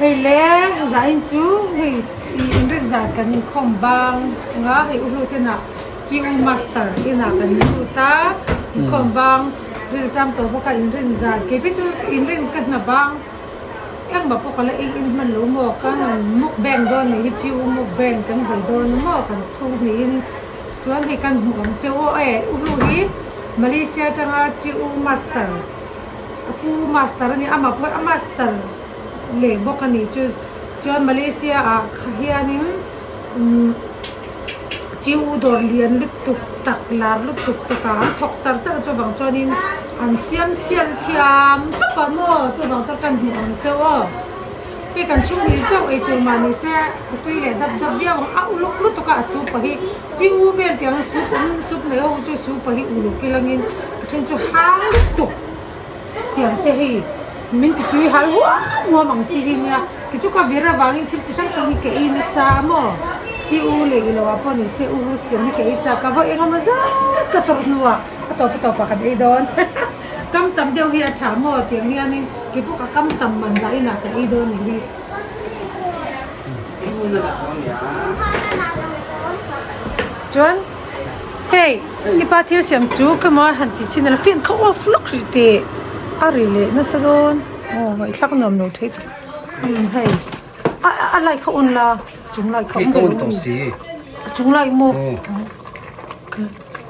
Hei le zain chu hei inrin zan kan inkhawm bang anga hei u hlu ten ah Chiu Master inah kan lut a inkhawm bang riltam tawh bawk a inrin zan kei phei chu inrin ka hna bang engmah pawh ka la ei in hman lo maw kan mukbang dawn nih hi Chiu mukbang kan hawi dawn maw kan chhung hnihin chuan hei kan hmuh ang che aw e u hlu hi Malaysia atanga Chiu Master A pu master a ni amah pawh a master leh bawk a nih chu chuan Malaysia ah kha hianin umm chiu dawr lian lutuk tak lar lutuk tak ah an thawk char char a chuvang chuanin an siam sial thiam tawp a maw chuvang chuan kan hmuh ang cheu aw hei kan chhung hnih chauh eitur mah ni se a tui leh dap dap viau ang a uluk lutuk a a soup pahnih chiu vel tiang soup awm soup nei ho chu soup pahnih uluk ilangin a then chu hang lutuk. Tiang te hei min ti tui hal huam huam ang chi hi nia kei chu ka vir avangin thil chi hrang hrang hi ka ei nasa a maw chi u leh ilo ah pawh ni se u ru siam hi ka ei chak a vawi engemaw zat ka tawrh hnuah a tawp a tawpah kan ei dawn kam tam deuh hi a tha maw tiang hianin kei pawh ka kam tam man zah inah ka ei dawn nih hi. Chuan. Hei i pa thil siam chu ka maw han ti chin a fan kha off lawk hrih teh a ri leh nasa dawn aw ngaihthlak nuam lo thei tawh umm hei a a light kha on la a chung light kha awm ve lo a chung light maw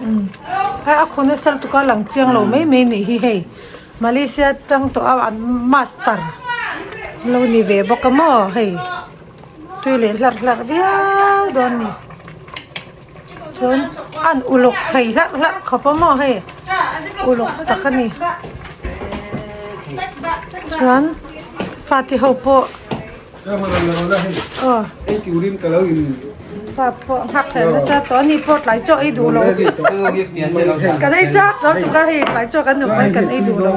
umm hei a khaw nasa lutuk a lang chiang lo mai mai nih hi hei Malaysia tang tawh a an master lo ni ve bawk a maw hei tui leh hlarh hlarh viau dawn a ni. Chuan an uluk thei hlarh hlarh khawp a maw hei uluk tak a ni chuan fate ho pawh aw pa pawh nghak hlel nasa tawh a ni pawh tlai chaw ei duh lo kan ei chak lo tuk a hei tlai chaw kan nuam pawn kan ei duh lo.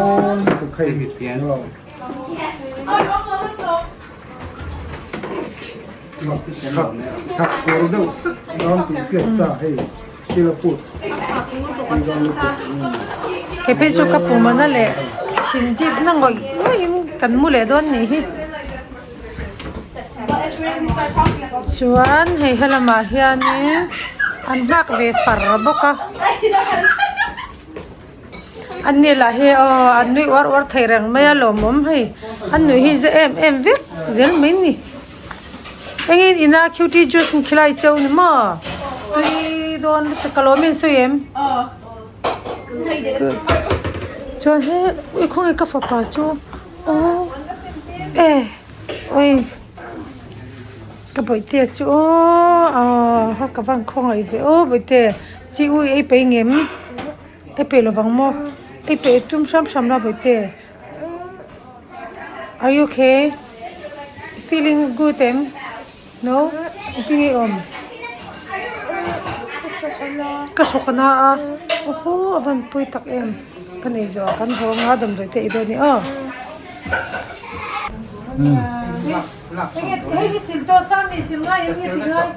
Kei phei chu ka pum ana leh thin dip na ngawih ngawih in kan mu leh dawn nih hi chuan hei helamah hianin an nghak ve far bawk a. An ni lah hi aw an nui uar uar thei reng mai a lawmawm hei an nuih hi ze em em vek zel mai ni engin ina cutie juice an khilai cheu ni maw tui dawn lutuk ka lawm em sawi em chuan he ui khawnge ka fapa chu aw e ui ka bawihtea chu aw aw ka van khawngaih ve aw bawihte. Chi ui ei peih ngem? Ei peih lovang maw? Ei peih tum hram hram la bawihte. Are you okay? Feeling good em? No? Engtin nge i awm? Ka hrawk a na a. Awhaw a van pawi tak em. Ka nei zawh ah kan haw anga damdawi te ei dawn a ni aw. Hei hi sil tawh sa mi sil ngai em nge ti ngai?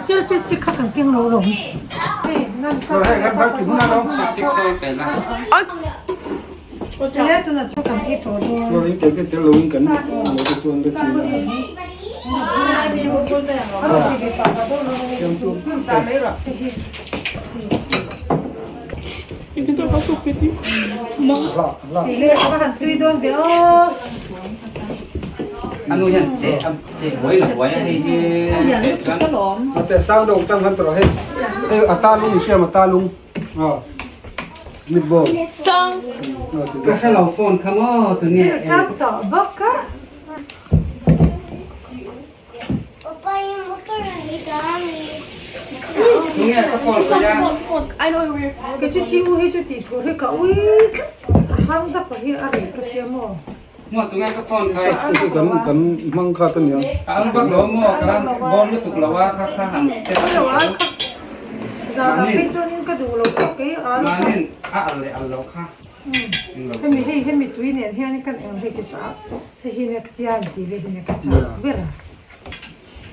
Selfie stick kha kan keng lo lawm. Anu hian che che buai lo buai a hei hi che chuan Ate sang deuh tang han tawh hei hei a ta lung i hriam a ta lung. Meatball. Song. Ka hrelo phone kha maw tunge Ril tam tawh bawk a. Tunge ka phone ka ya. Kei chu chi u hi chu tih tur hi ka ui tlat a hang dap a hi a rei ka tia maw. Maw tunge ka phone khai. Chu kan kan hmang kha ta nia. Ka ang vak lo maw ka la bawm lutuk lo a kha kha han te Lo a kha zan ah phei chuanin ka duh lo tawk kei a. Mahnin a al leh al lo kha. Hemi hei hemi tui nen hian kan eng hei te chu a hei hi nia ka tia an tih ve hi nia ka chak ber a.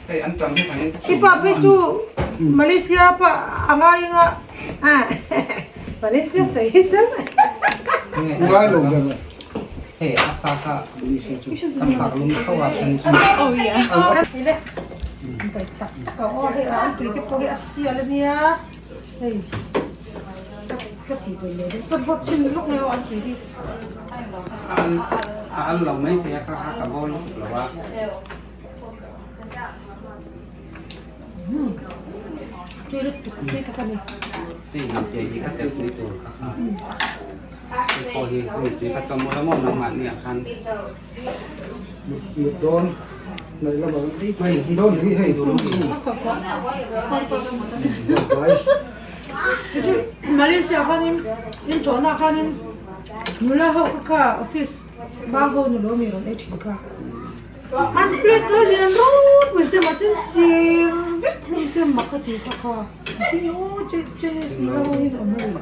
Hei an tam hi kan in ka I pa phei chu Malaysia pa a ngai anga a Malaysia sawi hi chuan Ngai lo ber a. Hei a sa kha Malaysia chu. Kan phak lung chho a kan chu. Oh yeah. Ile bai tak tak a aw hei a an tui te pawh hi a sial ania hei. Ka ti ve leh deuh tawp bawk chin lawk mai aw an tih hi. A al lo mai thei a kha kha ka bawl lutuk lo a. Tui lutuk tui tak a ni. Hei lam te hi ka tel pui tur kha kha. Hei pawh hi hemi tui kha chawm mawlh a maw nangmah ni ah khan. Mut dawn naih lamah hei dawn hi hei. Vai. Malaysia khanin in tawhna khanin nula ho kha kha office bang ho ni lo mi rawn ei thin kha an plate kha lian ropui se mahse chir vek hlawm se mak ka ti kha kha tin aw Chinese nula ho hi an awm lo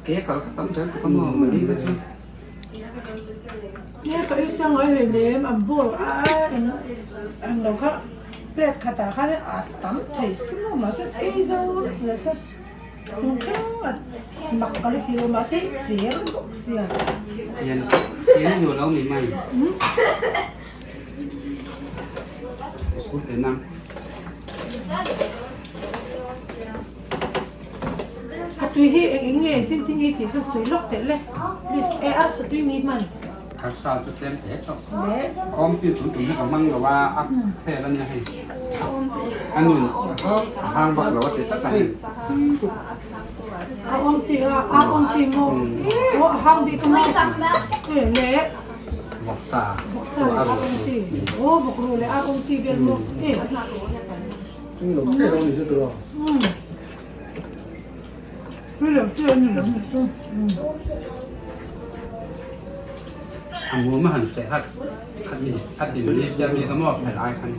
Ke kal kha tam zel tuk a maw Malaysia chu. Nge ka ei chiang ngai hlei nem an bowl a eng eng lo kha plate khatah khan a tam thei si maw mahse ei zo vek zel se tung thleng a mak ka la ti lo mahse cher bawk sia. Hian hian nu lo mi mai. Sut leh nang. A tui hi eng eng nge tin tin hi tih kha sawi lawk teh le please e a sa tui mi hman. Harsa chu tlem hle tawh. Awm chi tun tum hi ka hmang lo a a khel a nia hei. A nun a hang vak lo a ti tlat a hei. A awm ti a a awm ti maw aw a hang bik a maw e le. Vawksa. Vawksa leh a awm ti aw vawkru leh a awm ti vel maw e. A mum a han hreh hat khat ni khat ni Malaysia mi kha maw phel ai khan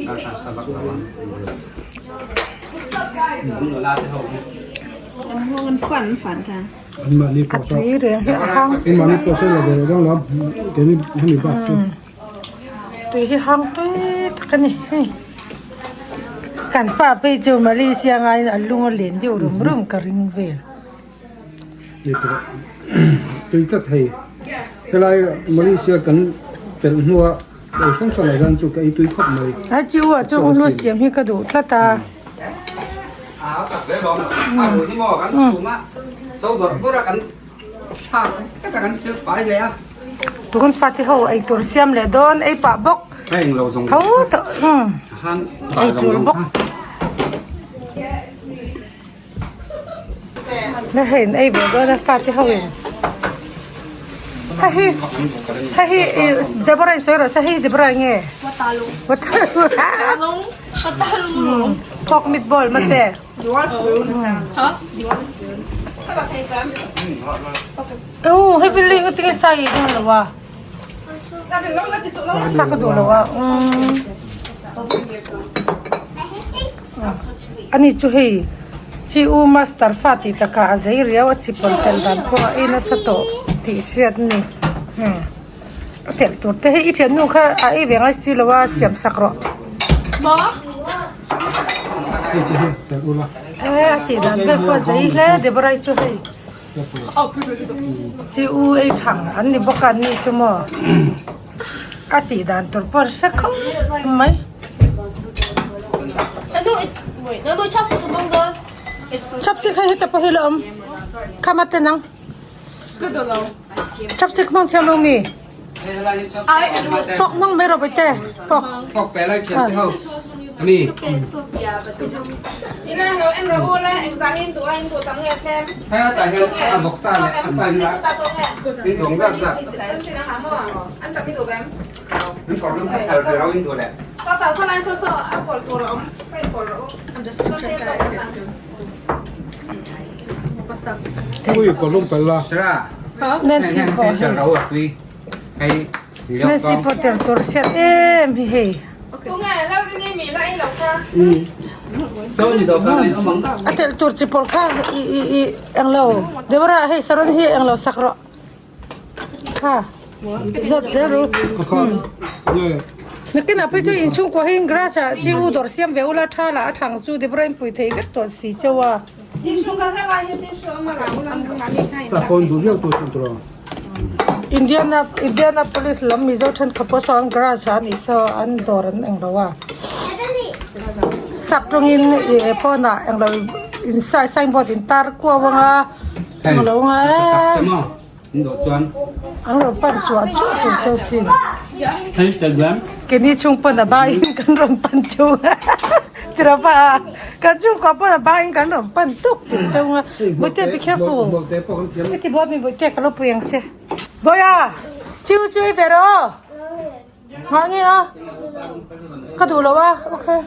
sa sa sa bak lo ang an nula te ho hi An fan fan kha. An mahni pawh A tui reng hi a hang. An mahni pawh sawi lo ve lo dang lo keini hemi bak chu. Tui hi hang tui tak a ni hei kan pa phei chu Malaysia ngaiin a lung a len deuh rum rum ka ring vel. Tui tlat hei helai Malaysia kan pelh hnua ei hrang hrang ah hian chu ka ei tui khawp mai. A chi u ah chuan hulu siam hi ka duh tlat a. A tak hle lawm a ru hi maw kan chhum a cho bawrh bawrh a kan Tun fate ho eitur siam leh dawn ei pah bawk tho tawh eitur bawk na hei an ei ve dawn a fate ho in hei hi hei hi Deborah in sawi rawh se hei Deborah nge pork meatball mate. Oh, hei building a tinge sai dawn lo a. Sa ka duh lo a. Ani chu hei chi u master fa tih takah a zei riau a chi pawl tel dan pawh a ei nasa tawh tih hriat a ni. A telh tur te hi i thiannu kha a ei ve ngai si lo a siam sak rawh. E a tih dan vel pawh a zei hle Deborah-i chu hei chi u ei thang an ni bawk a an ni chu maw a tih dan tur pawh an hre khawp mai. Chopstick hei heta pawh hi la awm khama te nang. Chopstick hmang thiam lo mi? Fork hmang mai rawh baite fork. Fork pe lai thian te ho. Ani. Hei tah hian a vawksa leh a sa in a in duang zat zat. In kawr lum kha thar ve lo in duh leh. Ui kawr lum pel la. Nancy pawh hei. Nancy pawh tel tur hriat em hi hei. A telh tur chi pawlh kha i i i englo Deborah hei saron hi englo sak rawh kha zawt zel ru. Nakinah phei chu inchhungkua hi grass ah chi u dawr siam ve ula tha lah a thang chu Deborah in pui thei vek tawh si cheu a. Sapawn duh viau tur chu tur a. Indiana Indianapolis lam Mizo thenkhat pawh saw an garage ah anih saw an dawr an englo a sap tawngin ih pawnah englo in signboard in tar kuau anga englo anga an rawn pan chuah chuah tur cheu sin keini chhung pawn a baiin kan rawn pan chung a tirapa kan chhungkua pawn a baiin kan rawn pan tuk tih chung a. Bawihte be careful. Heti buai mi bawihte ka lo pui ang che. Bawiha chiu chu i ve rawh aw. Nghah nge a? Ka duh lo a okay.